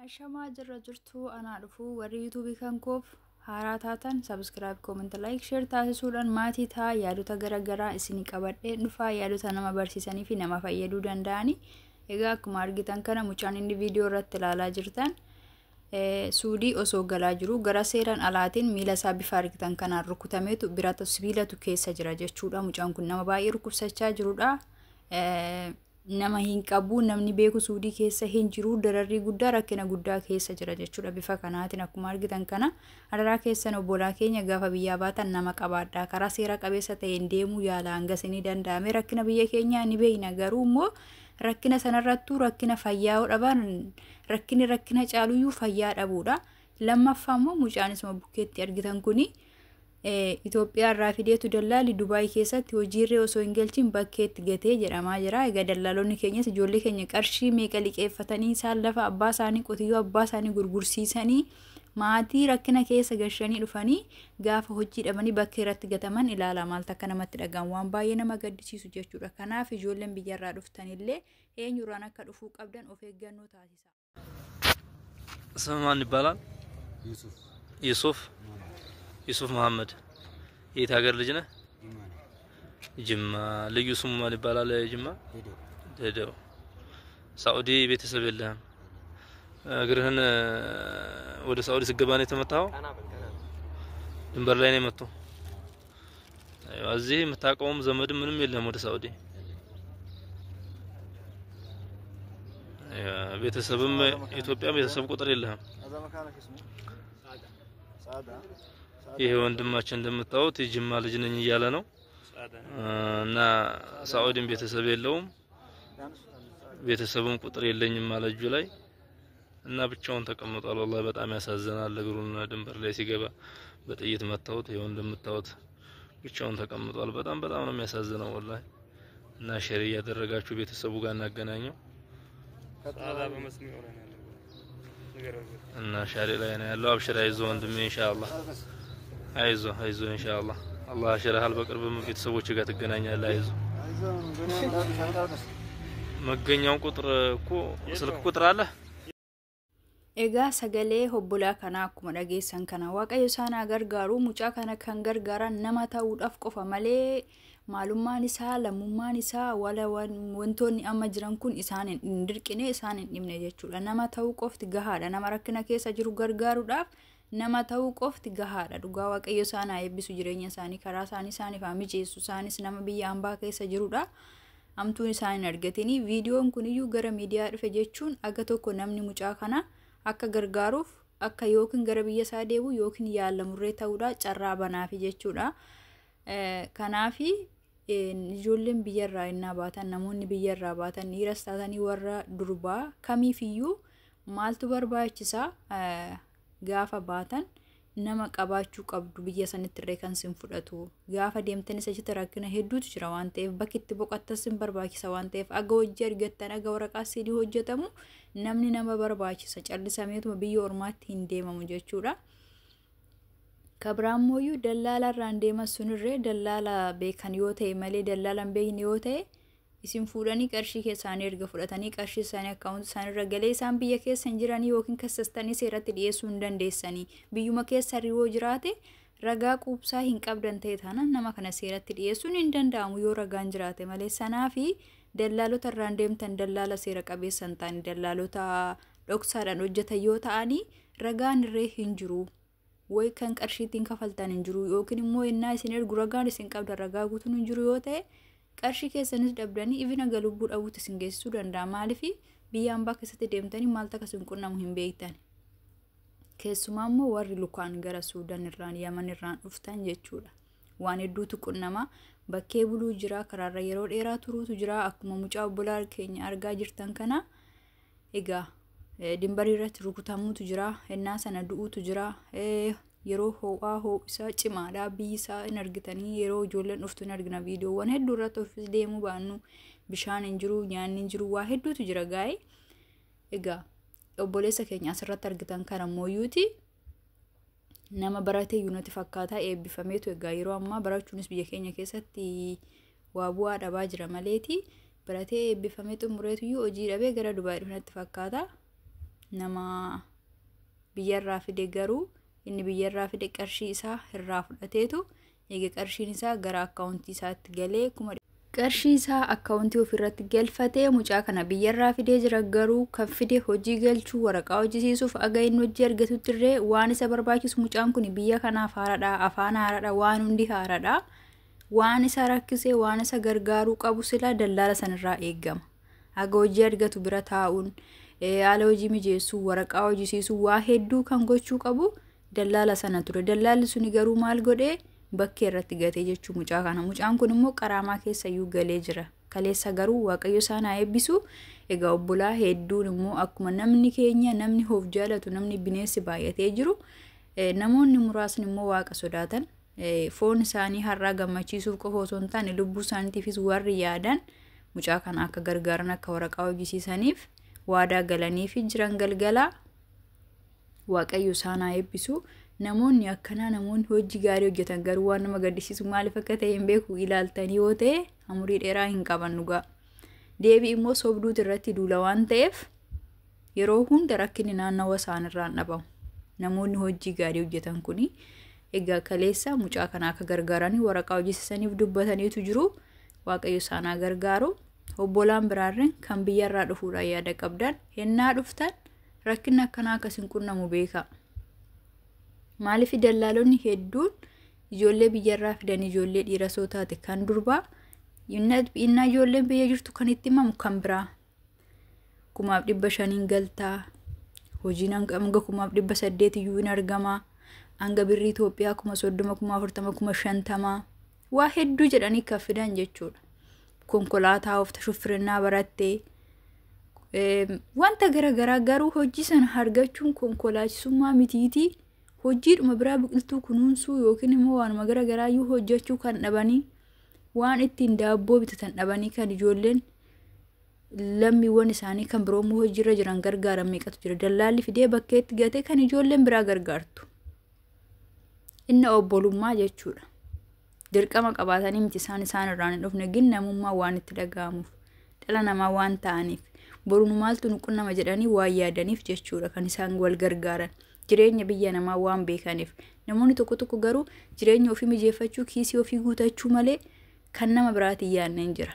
Ashamaa jirra jirtuu anaa dhufuu warri yuutuubii kan koof haaraa taatan subscribe, comment, like, share taasisuudhaan maatii ta'a. Yaadota garaagaraa isinii qabadhee dhufaa, yaadota nama barsiisanii fi nama fayyaduu danda'ani. Egaa akkuma argitan kana mucaan inni viidiyoo irratti ilaalaa jirtan Suudii osoo galaa jiru gara seeraan alaatiin miila isaa bifa argitan kanaan rukutameetu birata sibiilatu keessa jira jechuudha. Mucaan kun nama baay'ee dhukkubsachaa jirudha. Nama hin qabu, namni beeku Suudii keessa hin jiru, dararrii guddaa, rakkina guddaa keessa jira jechuudha. Bifa kanaatiin akkuma argitan kana adaraa keessan obbolaa keenya, gaafa biyyaa baatan nama qabaadha. Karaa seera qabeessa ta'een deemuu yaala hanga isinii danda'ame. Rakkina biyya keenyaa ni beekna, garuu immoo rakkina sanarrattuu rakkina fayyaa yoo dhaban rakkinni rakkina caaluyyuu fayyaa dhabuudha. Lammaffaa immoo mucaan isuma bukkeetti argitan kuni Itoophiyaa irraa fideetu dallaali Dubaay keessatti hojiirree osoo hin galchin bakkeetti gatee jedhamaa jira. Egaa dallaalonni keenyas ijoollee keenya qarshii meeqa liqeeffatanii, isaan lafa abbaa isaanii, qotiyyoo abbaa isaanii gurgursiisanii, maatii rakkina keessa gashanii dhufanii, gaafa hojii dhabanii bakkee irratti gataman ilaala, maaltu akka namatti dhaga'amu, waan baay'ee nama gaddisiisu jechuudha. Kanaaf ijoolleen biyyarraa dhuftanillee eenyurraan akka dhufuu qabdan of eeggannoo taasisa. ስም ማን ይባላል? ዩሱፍ። ዩሱፍ። ዩሱፍ መሐመድ። የት ሀገር ልጅ ነህ? ጅማ ነው። ጅማ። ልዩ ስሙ ማን ይባላል? ጅማ ሄዶ ደደው። ሳኡዲ ቤተሰብ የለህም? እግርህን ወደ ሳኡዲ ስገባ ነው የተመታኸው? ድንበር ላይ ነው የመታው። እዚህ የምታውቀውም ዘመድም ምንም የለህም ወደ ሳኡዲ? ቤተሰብም ኢትዮጵያ ቤተሰብ ቁጥር የለህም? ይሄ ወንድማችን እንደምታዩት የጅማ ልጅ ነኝ እያለ ነው እና ሳኡዲም ቤተሰብ የለውም፣ ቤተሰብም ቁጥር የለኝም አለ እጁ ላይ እና ብቻውን ተቀምጧል። ወላሂ በጣም ያሳዝናል። እግሩን ድንበር ላይ ሲገባ በጥይት መታውት፣ ይኸው እንደምታዩት ብቻውን ተቀምጧል። በጣም በጣም ነው የሚያሳዝነው ወላሂ። እና ሼር እያደረጋችሁ ቤተሰቡ ጋር እናገናኘው እና ሻሪ ላይ ነው ያለው። አብሽር፣ አይዞህ ወንድሜ፣ ኢንሻአላህ አይዞህ አይዞህ፣ ኢንሻአላህ አላህ ያሽርሃል። በቅርብም ቤተሰቦች ጋር ትገናኛለህ። አይዞህ። መገኛው ቁጥር እኮ ስልክ ቁጥር አለ። Egaa sagalee obbolaa kanaa akkuma dhageessan kana, Waaqayyo isaan haa gargaaru. Mucaa kana kan gargaaran nama ta'uudhaaf qofa malee maalummaan isaa, lammummaan isaa, wala wantoonni amma jiran kun isaan hin dirqine, isaan hin dhibne jechuudha. Nama ta'uu qofti gahaadha. Nama rakkina keessa jiru gargaaruudhaaf nama ta'uu qofti gahaadha. Dhugaa Waaqayyo isaan haa eebbisu, jireenya isaanii karaa isaanii isaaniif haa mijeessu. Isaanis nama biyya hambaa keessa jirudha. Hamtuun isaan hin argatini. Viidiyoon kuniyyuu gara miidiyaa dhufe jechuun aga tokko namni mucaa kana akka gargaaruuf akka yookiin gara biyya isaa deebi'u yookiin yaalamurree ta'uudha carraa banaafi jechuudha. Kanaafi ijoolleen biyyarraa innaa baatan, namoonni biyyarraa baatan, dhiiras taatanii warra durbaa kamiifiyyuu maaltu barbaachisaa? Gaafa baatan nama qabaachuu qabdu, biyya sanitti illee kan sin fudhatu. Gaafa deemtanis achitti rakkina hedduutu jira waan ta'eef, bakki itti boqottas sin barbaachisa waan ta'eef, aga hojii argattan, aga waraqaa siinii hojjetamu namni nama barbaachisa. Callisameetuma biyya ormaatti hin deemamu jechuudha. Kabiraammooyyuu dallaala irraan deeman sunirree dallaala beekan yoo ta'e malee, dallaala hin beekne yoo ta'e isin fuudhanii qarshii keessaanii erga fudhatanii, qarshii isaanii akkaawuntii isaanii irra galee, isaan biyya keessa hin jiranii yookiin kassastanii seeratti dhiyeessuu hin dandeessanii. Biyyuma keessa yoo jiraate ragaa quubsaa hin qabdan ta'e taanaan nama kana seeratti dhiyeessuun hin danda'amu yoo ragaan jiraate malee. Sanaafi dallaalota irraan deemtan dallaala seera qabeessa hin taane, dallaalota dhoksaadhaan hojjetan yoo ta'anii, ragaan irree hin jiru. Way kan qarshiitiin kafaltan hin jiru yookiin immoo innaa isin ergu ragaan isin qabdan ragaa guutuun hin jiru yoo ta'e, qarshii keessanis dhabdanii ifin haga lubbuu dhabuutti isin geessisuu danda'a. Maaliif biyya hambaa keessatti deemtanii maal akka isin qunnamu hin beektan. Keessumaa immoo warri lukaan gara Suudaan irraan, Yaman irraan dhuftan jechuudha. Waan hedduutu qunnama. Bakkee buluu jira, karaarra yeroo dheeraa turuutu jira. Akkuma mucaa obbolaa keenya argaa jirtan kana egaa dimbarii irratti rukutamuutu jira, ennaa sana du'uutu jira. Yeroo ho'aa ho'isaa cimaadha, biyyi isaa hin argitanii, yeroo ijoolleen dhuftu hin argina viidiyoowwan hedduu irratti. Ofis deemuu baannu bishaan hin jiru, nyaanni hin jiru, waa hedduutu jira gaa'e. Egaa obboleessa keenya asirratti argitan kana mooyyuuti nama baratee yuunati fakkaataa eebbifameetu. Egaa yeroo ammaa barachuunis biyya keenya keessatti waa bu'aa dhabaa jira maleeti, baratee eebbifamee xumureetuyyuu hojii dhabee gara Dubaay dhufnatti fakkaata. Nama biyyarraa fide garuu inni biyyarraa fide qarshii isaa irraa fudhateetu eega qarshiin isaa gara akkaawuntii isaatti galee qarshii isaa akkaawuntii ofirratti galfatee mucaa kana biyyarraa fidee jira. Garuu kan fide hojii galchuu, waraqaa hojjisiisuuf, aga inni hojii argatutti illee waan isa barbaachisu, mucaan kun biyya kanaaf haaradha, afaan haaradha, waan hundi haaradha. Waan isa rakkisee waan isa gargaaruu qabu sila dallaala sanarraa eegama. Aga hojii argatu bira taa'uun, haala hojii mijeessuu, waraqaa hojjisiisuu, waa hedduu kan gochuu qabu dallaala sana ture. Dallaalli suni garuu maal godhee? Bakkee irratti gatee jechuu mucaa kana. Mucaan kun immoo qaraamaa keessa iyyuu galee jira. Kaleessa garuu Waaqayyo isaan haa eebbisu. Egaa obbolaa hedduun immoo akkuma namni keenya, namni of jaalatu, namni bineensi baay'atee jiru, namoonni muraasni immoo Waaqa sodaatan, foon isaanii har'aa gammachiisuuf qofa osoo hin taane lubbuu isaaniitiifis warri yaadan, mucaa kana akka gargaaran, akka waraqaa hojjisiisaniif waadaa galanii fi jiran galgalaa. Waaqayyo isaan haa eebbisu. Namoonni akkanaa, namoonni hojii gaarii hojjetan garuu waan nama gaddisiisu, maaliif akka ta'e hin beeku, ilaaltanii yoo ta'e umurii dheeraa hin qaban dhugaa. Deebii immoo sobduuti irratti duula waan ta'eef yeroo hunda rakkinni naannawa isaanirraa hin dhabamu. Namoonni hojii gaarii hojjetan kuni egaa kaleessa mucaa kana akka gargaaranii waraqaa hojjisiisaniif dubbataniitu jiru. Waaqayyo isaan haa gargaaru. Obbolaan biraarreen kan biyyarraa dhufuudhaan yaada qabdan, hennaa dhuftan rakkinni akkanaa akkasiin qunnamu beeka. Maaliif dallaalonni hedduun ijoollee biyyarraa fidan, ijoollee dhiira soo taate kan durbaa, innaa ijoolleen biyya jirtu kan itti himamu kan biraa. 5,500n galtaa, hojiin hanga 5,800 iyyuu hin argamaa, hanga birrii Itoophiyaa 30,000, 40,000, 50,000, waa hedduu jedhanii kan fidan jechuudha. Konkolaataa oofta, shuffirinaa barattee, wanta garaagaraa. Garuu hojii sana argachuun konkolaachisummaa mitiitii, hojiidhuma biraa, biqiltuu kunuunsuu yookiin immoo waanuma garaagaraa iyyuu hojjechuu kan dhabanii, waan ittiin daabboo bitatan dhabanii, kan ijoolleen lammiiwwan isaanii kan biroo immoo hojiirra jiran gargaaran meeqatu jira? Dallaalli fidee bakkeetti gatee kan ijoolleen biraa gargaartu. Inni obbolummaa jechuudha. Dirqama qabaatanii miti, isaan isaan irraan hin dhufne, gin namummaa waan itti dhaga'amuuf, dhala namaa waan ta'aniif, boru nu maaltu nu qunnama jedhanii waan yaadaniif jechuudha kan isaan wal gargaaran. Jireenya biyya namaa waan beekaniif. Namoonni tokko tokko garuu jireenya ofii mijeeffachuu, kiisii ofii guutachuu malee kan nama biraatiin yaadne hin jira.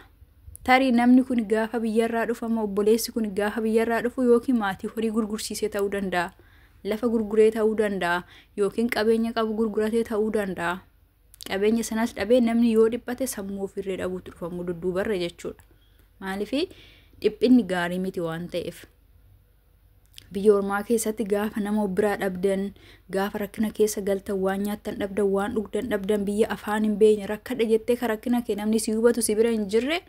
Tarii namni kun gaafa biyyarraa dhufama, obboleessi kun gaafa biyyarraa dhufu yookiin maatii horii gurgursiisee ta'uu danda'a. Lafa gurguree ta'uu danda'a yookiin qabeenya qabu gurguratee ta'uu danda'a. Qabeenya sanas dhabee namni yoo dhiphate sammuu ofiirree dhabuutti dhufamu dudduubarra jechuudha. Maaliif dhiphinni gaarii miti waan ta'eef. Biyya ormaa keessatti gaafa nama biraa dhabdan, gaafa rakkina keessa galtan, waan nyaattan dhabdan, waan dhugdan dhabdan, biyya afaan hin beekne rakkadha jettee kan rakkina kee namni si hubatu si bira hin jirre,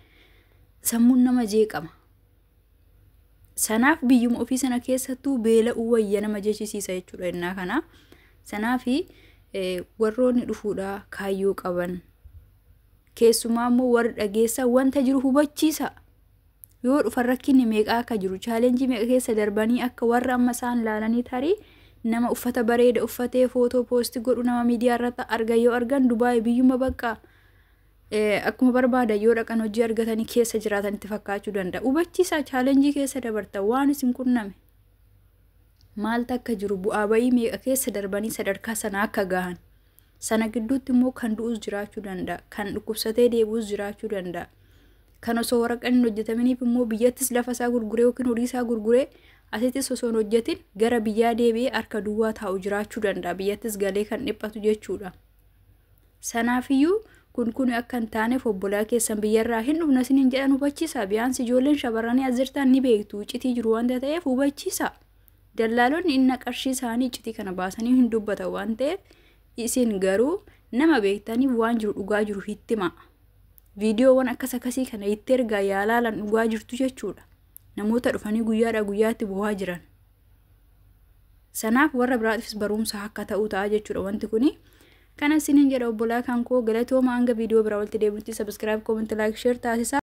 sammuun nama jeeqama. Sanaaf biyyuma ofii sana keessattuu beela'uu wayya nama jechisiisa jechuudha innaa kana. Sanaafi warroonni dhufuudhaa kaayyoo qaban, keessumaa immoo warri dhageessaa, wanta jiru hubachiisa. Yoo dhufan rakkinni meeqa akka jiru, challenge meeqa keessa darbanii akka warra amma isaan laalanii, tarii nama uffata bareeda uffatee footoo post godhu, nama miidiyaa irratti argan yoo argan, Dubaay biyyuma bakka akkuma barbaadan yoo dhaqan hojii argatanii keessa jiraatanitti fakkaachuu danda'a. Hubachiisaa, challenge keessa dabartan, waan isin qunname maaltu akka jiru, bu'aa bayii meeqa keessa darbanii sadarkaa sana akka gahan. Sana gidduutti immoo kan du'us jiraachuu danda'a, kan dhukkubsatee deebi'us jiraachuu danda'a. Kan osoo waraqaan hin hojjetaminiif immoo biyyattis lafa isaa gurguree yookiin horii isaa gurguree asittis osoo hin hojjetin gara biyyaa deebi'ee harka duwwaa taa'u jiraachuu danda'a. Biyyattis galee kan dhiphatu jechuudha. Sanaafiyyuu kun kun akka hin taaneef obbolaa keessan biyyarraa hin dhufna isiniin jedhan hubachiisa. Biyyaansi ijoolleen shamarranii as jirtan ni beektu, iccitii jiru waanta ta'eef hubachiisa. Dallaalonni inna qarshii isaanii iccitii kana baasanii hin dubbatan waan ta'eef, isin garuu nama beektaniif waan jiru, dhugaa jiru hittima. Viidiyoowwan akkas akkasii kana itti ergaa yaalaalan, dhugaa jirtu jechuudha. Namoota dhufanii guyyaadhaa guyyaatti bu'aa jiran. Sanaaf warra biraatiifis barumsa akka ta'u ta'a jechuudha wanti kuni. Kana isiniin jedha obbolaa kan koo, galatooma. Hanga viidiyoo biraa walitti deebinutti subscribe, comment, like, share taasisaa.